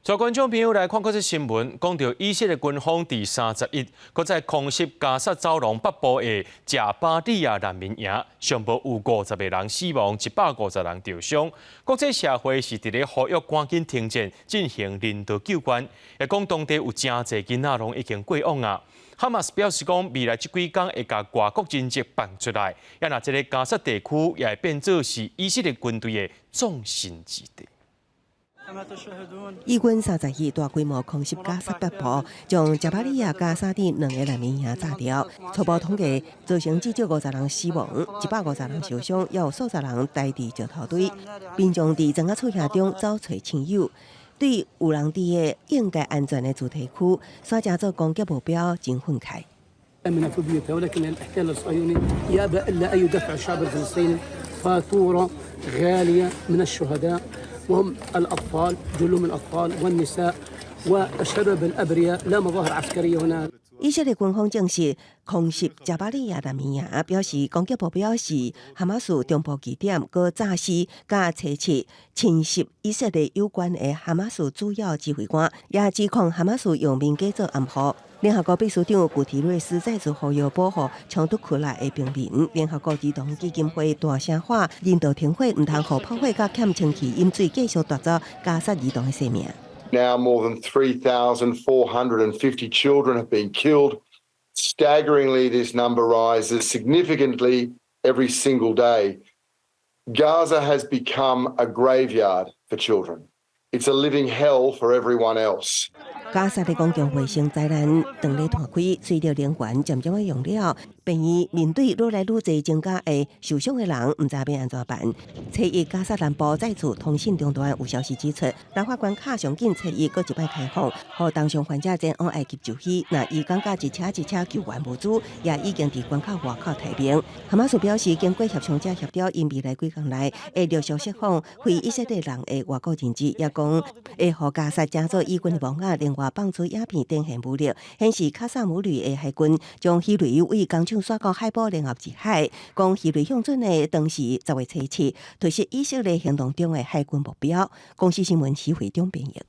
所以觀眾朋友來看國際新聞，講到以色列軍方佇31，閣再空襲加薩走廊北部的賈巴利亞難民營，上無有50個人死亡，150人受傷。國際社會是佇咧呼籲趕緊停戰，進行人道救援。也講當地有誠濟囡仔攏已經過往啊。哈馬斯表示講，未來這幾工會共外國人質放出來，也若這个加薩地區也會變做是以色列軍隊的縱深之地。以軍31大規模空襲加薩北部，將賈巴利亞佮沙特兩个難民營炸掉。初步統計，造成至少五十人死亡，150人受傷，也有數十人待佇石頭堆。民眾佇莊仔厝遐中走揣親友，對有人佇个應該安全的住宅區，煞成做攻擊目標，真憤慨。 آمنة في بيوتها ولكن الاحتلال الصهيوني يأبى إلا أن يدفع الشعب الفلسطيني فاتورة غالية من الشهداء وهم الأطفال جلهم الأطفال والنساء والشباب الأبرياء لا مظاهر عسكرية هنا. 以色列軍方證實空襲賈巴利亞難民營，表示攻擊目標是哈馬斯中部據點，閣炸死佮初七侵襲以色列有關的哈馬斯主要指揮官，也指控哈馬斯用民間做掩護。聯合國秘書長古提瑞斯再次呼籲保護衝突區內的平民。聯合國兒童基金會大聲喊人道停火，毋通予炮火佮欠清氣飲水繼續奪走加薩兒童的性命。 Now more than 3,450 children have been killed. Staggeringly, this number rises significantly every single day. Gaza has become a graveyard for children. It's a living hell for everyone else. 加薩的公共衛生災難當咧湠開，隨著能源漸漸仔用了，病院面對愈來愈濟增加的受傷的人，毋知欲按怎辦。初一加薩南部再次通信中斷，有消息指出，拉法關卡上緊初一閣一擺開放，予重傷患者前往埃及就醫。若醫工佮一車一車救援物資，也已經佇關口外口待命。哈馬斯表示，經過協商者協調，𪜶未來幾工內會陸續釋放非以色列人的外國人質，也講會予加薩成做以軍的網仔，另外放出影片展現武力，顯示卡薩姆旅的海軍將魚雷對工廠徙到海埔然後入海，講魚雷向準的當時10月初七，突襲以色列行動中的海軍目標。公視新聞徐慧中編譯。